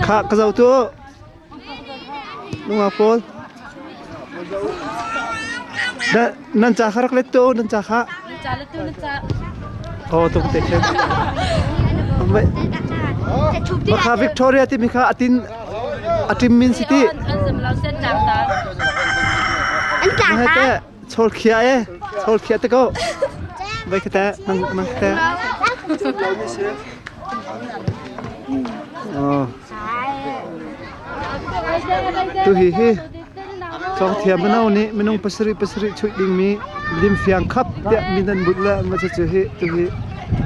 Khah ka zoh tu. Nungak pawl. Nan ca kha rak let tu nan ca kha. Oh tuk te khin. Makha Victoria timi kha atin atim min city. An tla ta. Chol khia e, chol khia te ko. Vai khate, nang nang khate. Oh. Tu hi hi chong thiam mano nih minung pasarih pasarih chuih ding mi lim fiang khap tiah min an but le ma cu hi tu hi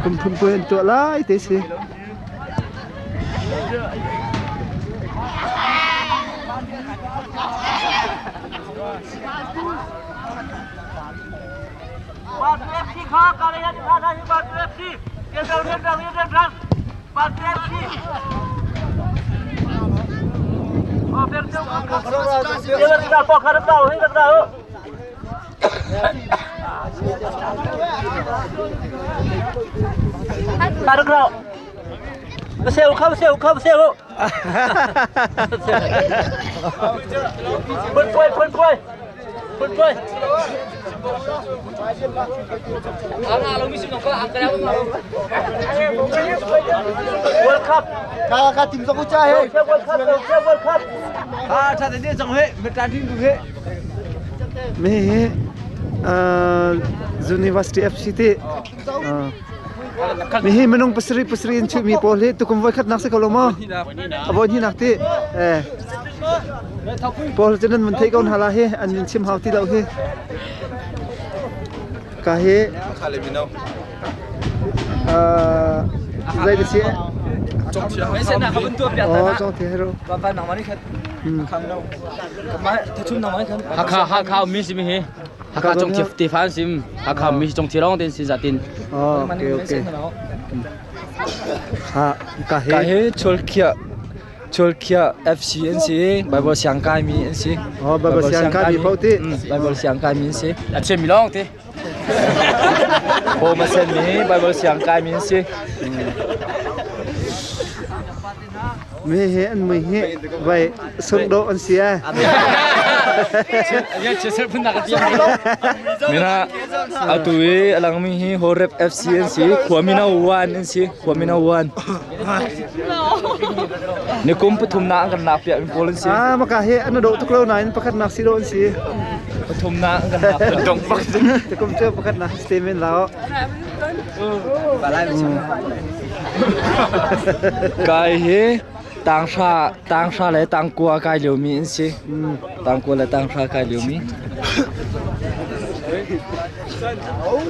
kum thum puai an tuah lai te si. Mi hi University FC ti Mi hi minung pasarih pasarih in chuihmi pawl hi tukum voikhatnak si ko lo maw? A voi hnihnak ti. Eh. Pawl cu nan mun theih ko hna la hi an min chim hau ti lo hi. Ka hi uh, zei da si? Oh, chong thi hero. Hakha Hakha ummi si mi hi Hakha cong thi ti fan sim Hakha mi cong thi long ten si zatin Oh, okay okay. Ha ka he Ka he Cholkhia Cholkhia FC an si Bible siang kai mi an si Oh, Bible siang kai mi paoh ti. Bible siang kai mi an si a chem mi long ti Ho ma sen mi Bible siang kai mi an si Mi hi an mui hi vai sungdawh an si ai. Mina atu i a langmi hi Horeb FC an si Khuamino 1 an si Khuamino 1 Nikum pathum na an kan lak piak mi pawl an si Ah maka hi an dawh tuk lo nain pakhat nak si do an si. Pathum na an kan lak piak dong bak Tukum cu pakhat nak statement lao. Kai hi tanghra tanghra le tangkua kai liomi an si. Tangkua le tanghra kai liomi.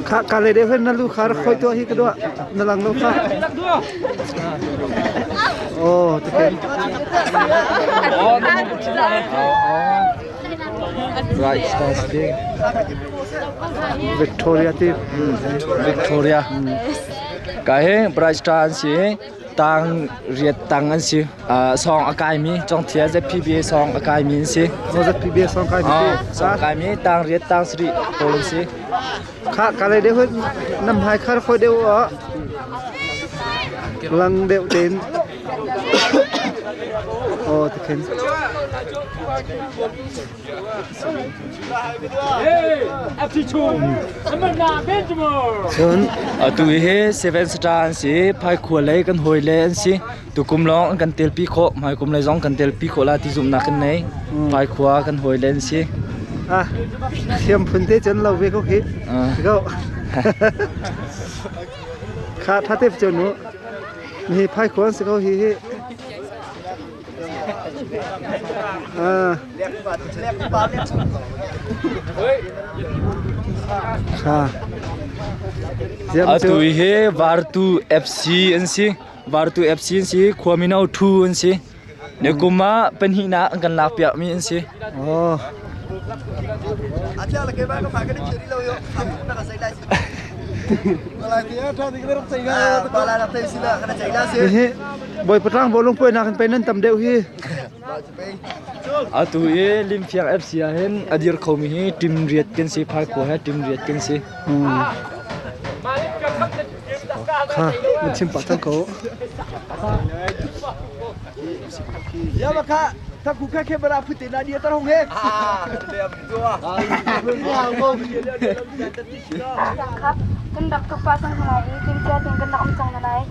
Kha ka le deuh hin na lu kha rak khoi tuah hi ka dua na lang lo kha. Oh, tikin. Right Stars King. Victoria ti. Victoria. Ka hi Bright Star an si. Tang riat tang an si. Song a kai mi Congthia ZPBA song a kai mi an si. ZPBA song kai mi. Song kai mi tang riat tang sri pawl an si. Kha ka le deuh nam hai khar khoi deuh a lang deuh ten. Oh, tikhin. Cun atu hi Seven Star an si. Phaikhua lei kan hawi le an si. Tukum lawng an kan telpi khawh. Hmaikum lei zong kan telpi khawh la ti zumhnak kan nei. Phaikhua kan hawi le an si. Ah, thiam phun te cun lo ve ko khi. Go. Kha tha te cun mu. Ni phaikhua an si ko hi hi. Atu hi Vartu FC an si. Vartu FC an si. Khua mino thu an si. Nikum ah pahnihnak an kan lak piakmi an si. Oh. Hihi Bawi Patlang bawlung puainak in pei nan tam deuh hi. Atu i Limfiang FC ah hin a dir khomi hi team riat kan si, Phaikua he team riat kan si. Kha. Ha, na chim pah cang ko. Khap kan rak tuk pah cang hna lai i timhcia tein kan rak um cang hna lai.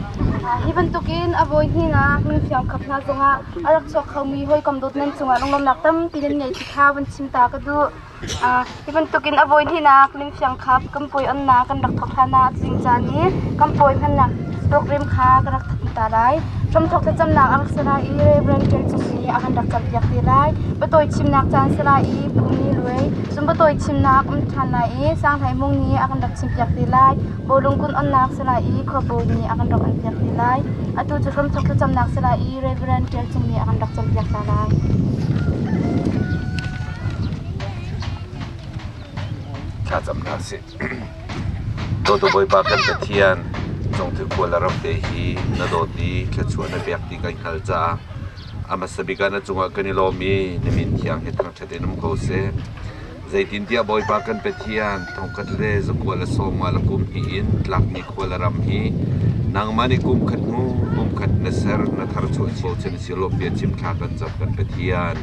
Hi bantukin a vawi hnihnak nan fiang khap hna zongah a rak chuak khomi hawikom dawt nan cungah lunglawmhnak tampi nan ngei ti kha van chim ta ka duh. Hi bantukin a vawi hnihnak lim fiang khap kan puai onnak kan rak thawk hlan ah zing caan i kan puai hmannak program kha ka rak thawk ta lai. Hramthawk thlacamnak a rak si lai i Reverend Ṭial Cung nih a kan rak campiak te lai. Biatawi chimnak caan si lai i Pu Ni Luai, cun biatawi chimnak um ṭhan lai i Sang Hlei Mung nih a kan rak chimpiak te lai. Bawlung kun onnak si lai i Khuabawi nih a kan rak onpiak te lai. Atu cu hramthawk thlacamnak si lai i Reverend Ṭial Cung nih a kan rak campiak ta lai. Thlacam hna sih. Dawtu Bawipa kan Pathian, congthil khua le ram te hi na dawt i thluachuah na pek ti kan hngalh caah a hmasa bik ah na cungah kan i lawm i na min thiang hi thangṭhat in um ko seh. Zeitintiah Bawipa kan Pathian, thongkhat le zakua le sawmnga le kum hnih in tlakmi khua le ram hi nangmah nih kum khat hnu kum khat na ser na tharchuah bochan si lawm bia chim thla kan cam kan Pathian.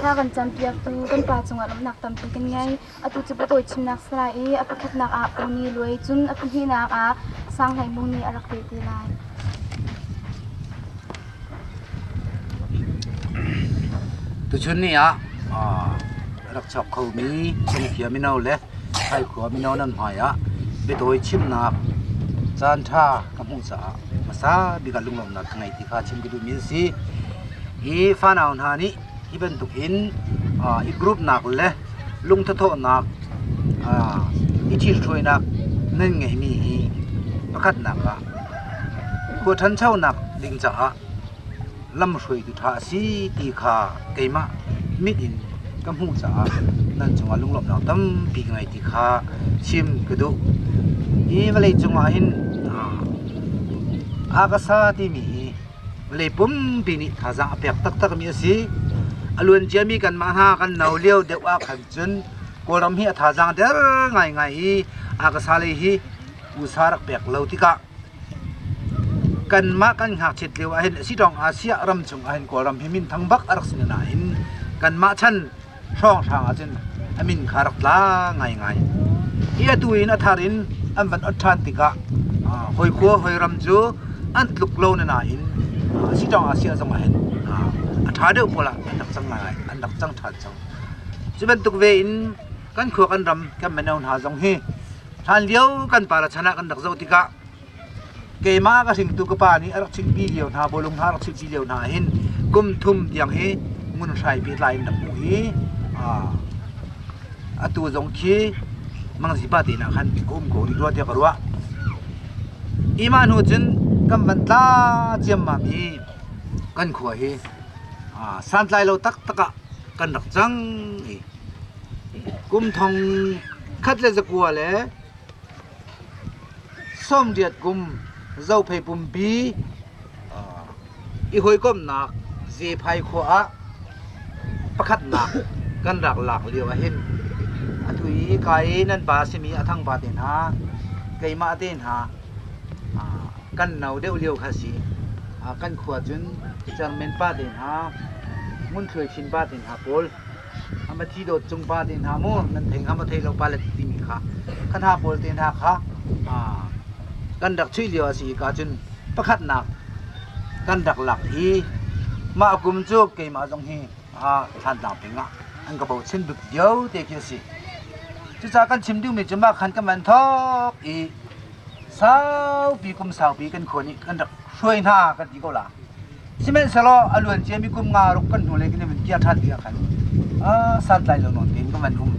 Thla kan campiaktu kan pa cungah lawmhnak tampi kan ngei. Atu cu biatawi chimnak si lai i a pakhatnak ah Pu Ni Luai cun a pahnihnak ah Sang Hlei Mung nih a rak peh te lai. Tuchun ni ah rak chuak khomi Cungkhia mino le Thlaikhua mino nan hmai ah biatawi chimnak caanṭha ka hmuh caah hmasa bik ah lunglawmhnak ka ngei ti kha chim ka duhmi a si. Hi fanau hna nih hi bantuk in i group nak le lungthathawhnak i ṭhithruainak nan ngeihmi hi pakhatnak ah khua ṭhanchonak ding caah lamhruaitu ṭha a si ti kha keimah mit in ka hmuh caah nan cungah lunglawmhnak tampi ka ngei ti kha chim ka duh. Hi vawlei cungah hin Akasa timi hi vawlei pumpi nih thazaang a pek taktakmi a si. A luan ciami kanmah hna kan no lio deuh ah khan cun Kawlram hi a thazaang der ngaingai i Akasa lei hi usa rak pek lo tikah Kanmah kan ngakchiat lio ahhin Sitawng Asia ram chung ahhin Kawlram hi minthang bak a rak si nain kanmah chan hrawnghrang ahcun a min kha rak tla ngaingai. Hi atu in a thar in an van ot ṭhan tikah hawi khua hawi ram cu an tluk lo na nain Sitawng Asia zong ahhin a ṭha deuh pawl ah an rak cang ngai an rak cang ṭhan cang. Cu bantuk ve in kan khua kan ram kan mino hna zong hi Hlanlio kan pa le chan ah kan rak zoh tikah keimah ka hringtu ka pa nih a rak chimhpi lio hna bawlung hna a rak chimhpi lio hna hin kum thum tiang hi ngunhrai pehtlai in rak hmuh i atu zong khi mangzi pa te nah khan ka um ko rih rua tiah ka ruah. Imah hnu cun kan van tla ciammam i kan khua hi santlai lo taktak ah kan rak cang i Kum thong khat le zakua le 80 kum Zophei pumpi i hawikomhnak Zephai khua ah pakhatnak kan rak lak lio ahhin atu i ka i nan pa a simi a thangpa te hna keimah te hna kan no deuh lio kha si. Kan khua cun chairman pa te hna Ngunthluai Chin pa te hna pawl Ama thi dawt cung pa te hna mu nan thei hnga maw thei lo pa le timi kha kha hna pawl te hna kha kan rak chuih lio a si ka cun pakhatnak kan rak lak i mah kum cu keimah zong hi Thlantlang peng ah an ka bochan bik lio te khi a si. Cucaah kan chim duhmi cu mah khan kan van thawk i saupi kum saupi kan khua nih kan rak hruai hna kan ti ko la. Sihmanhsehlaw a luan ciami kum nga ruk kan hnulei kan i vun kir ṭhan tikah khan santlai lo nawn tein kan van um.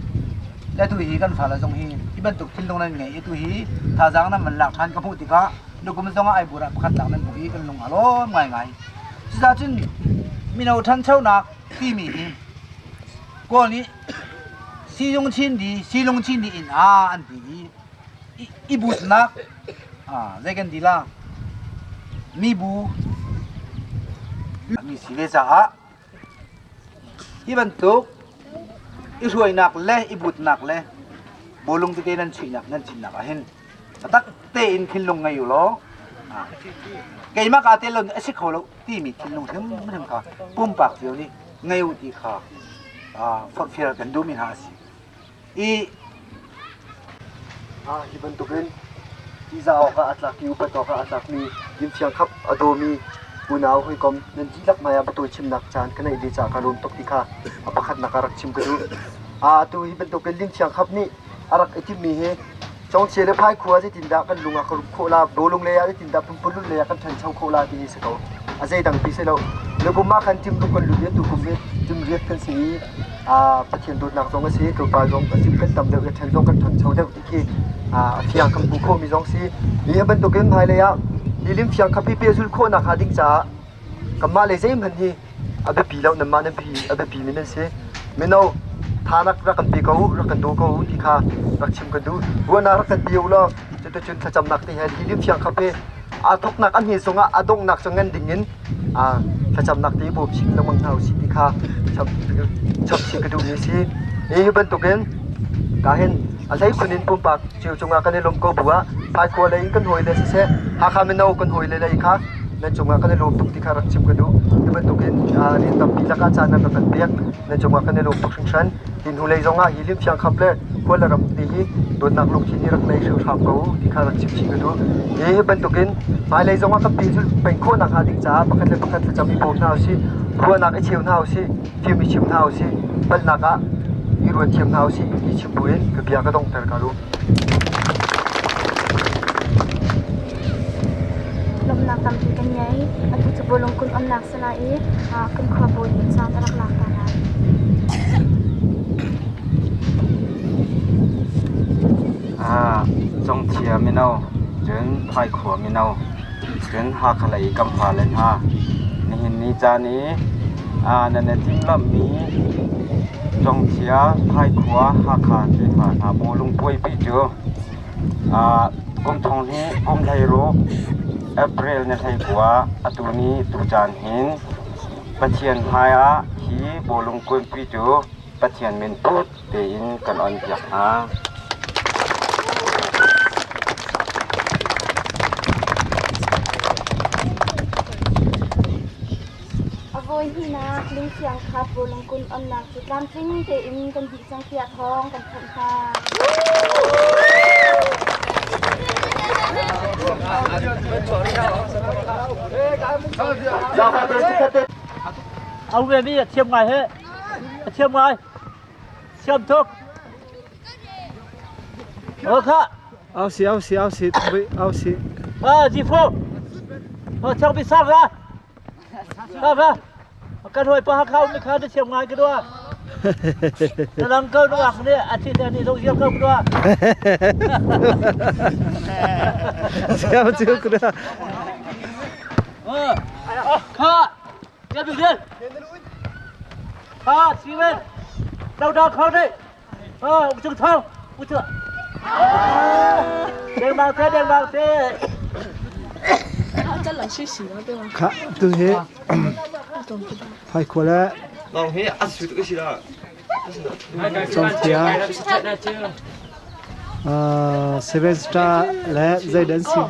Le tu hi kan fale zong hi hi bantuk thinlung nan ngei i tu hi thazaang nan van lak ṭhan ka hmuh tikah nukum zong ah Aibur ah pakhat lak nan hmuh i kan lung a lawm ngaingai. Cucaah cun mino ṭhanchonak timi hi Kawl nih silung chin di silung chin di inn ah an ti i i butnak zei kan ti la mibu mi si ve caah hi bantuk i hruainak le i butnak le. Bawlung tete nan chuihnak nan cinnak ah hin tak tein thinlung ngei u law keimah kaa tel lo a si kho lo timi thinlung hrimhrim kha pumpak cio nih ngei u ti kha forhfial kan duhmi hna a si. I Hi bantukin tihzah awkah a tlak i upat awkah a tlakmi limfiang khap a dawmi unau hawikom nan dihlak hmaiah biatawi chimnak caan ka neih ve caah ka lawm tuk ti kha a pakhatnak ah rak chim ka duh. Atu hi bantukin limfiang khap nih a rak i timhmi hi Congchia le Phaikhua zeitindah kan lung ah ka rup khawh la, Bawlung lei ah zeitindah pumpululh lei ah kan ṭhancho khawh la ti hi si ko. A zeidang pi si lo. Nukum ah khan ṭim ruk kan lut i atu kum hi ṭim riat kan si i Pathian dawtnak zong a si, tlawmpal zong a sim kan tam deuh i ṭhen zong kan ṭhancho deuh ti khi a fiang kan hmuh khawhmi zong si. Hi bantukin hmailei ah hi limfiang kha pipe zulh khawhnak hnga ding caah kanmah lei zeihmanh hi a biapi lo nanmah nan pi a biapi mi nan si. Mino thanak rak kan pe ko u, rak kan daw ko u ti kha rak chim kan duh. Ruahnak rak kan pe u law cuticun thlacamnak te he hi limfiang kha pe aa thawknak a hme zongah a donghnak cu ngan ding in thlacamnak te bawm chin lengmang hna usih ti kha chap chih ka duhmi a si. Hi bantukin ka hin a hleikhun in pumpak cio cungah kan i lawm ko bu ah Paikhua lei in kan hawile siseh Hakha mino kan hawile lei kha nan cungah kan i lawm tuk ti kha rak chim ka duh. Hi bantukin rian tampi lakah caan nan rak kan pek nan cungah kan i lawm tuk hringhran. Hi hnulei zongah hi limfiang khap le khual le ram ti hi dawtnak lungthin hi rak nei hrimhram ko u ti kha rak chim chih ka duh. Hi bantukin hmailei zongah kan pehzulh peng khawh nakhnga ding caah pakhat le pakhat thlacam i bawm hna usih, ruahnak i cheu hna usih, fim i chim hna usih, palhnak ah i ruat thiam hna usih ti chim buin ka bia ka donghter ka lu. Lawmhnak tampi kan ngei. Atu cu bawlung kun onnak si lai i kan khua bawi nih caan a rak lak ta lai. Congthia mino, cun Phaikhua mino, cun Hakha lei kan fale hna, nihin ni caan i nan i timhlamhmi Congthia, Phaikhua, Hakha tefa hna bawlung puaipi cu kum thong hnih kum 16 April ni 19 atu ni tucaan hin Pathian hmaiah hi bawlung kuanpi cu Pathian min put tein kan onpiak hna. A voi hnihnak lungsiang kha bawlung onnak cu tlamtling tein kan dih cang tiah thawng kan thanh hna. Au ve mi a thiam ngai he. A thiam ngai. Thiam tuk. Ờ kha. Au si au si au si au si. À, Ji Phu. Ờ, chong bị sang ra. Sang ra. Kan hoi pa khau mi kha na thiam ngai ka dua. Na lang ko nu ak ni a thi te ni zong siam ko ka dua. Siam chu ka dua. Ờ, kha. Tiếp biểu diễn. Ha, Steven. Đâu đâu không đây. Ờ, ông Trương Thông. Ông Trương. Đèn vào thế, đèn vào thế. Kha tu hi phai khua le Congthia Seven Star le zeidan si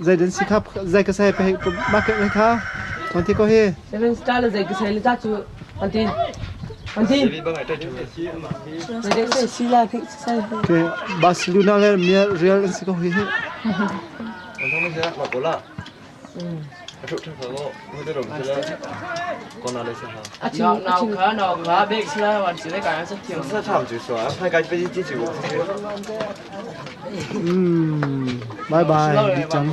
zeidan si kha zei ka sai pe market le kha ton ti ko hi Seven Star le zei ka sai le ta cu antin antin zei si la khi sai Okay Barcelona le Real an si ko hi hi Bye bye. Đi chăng.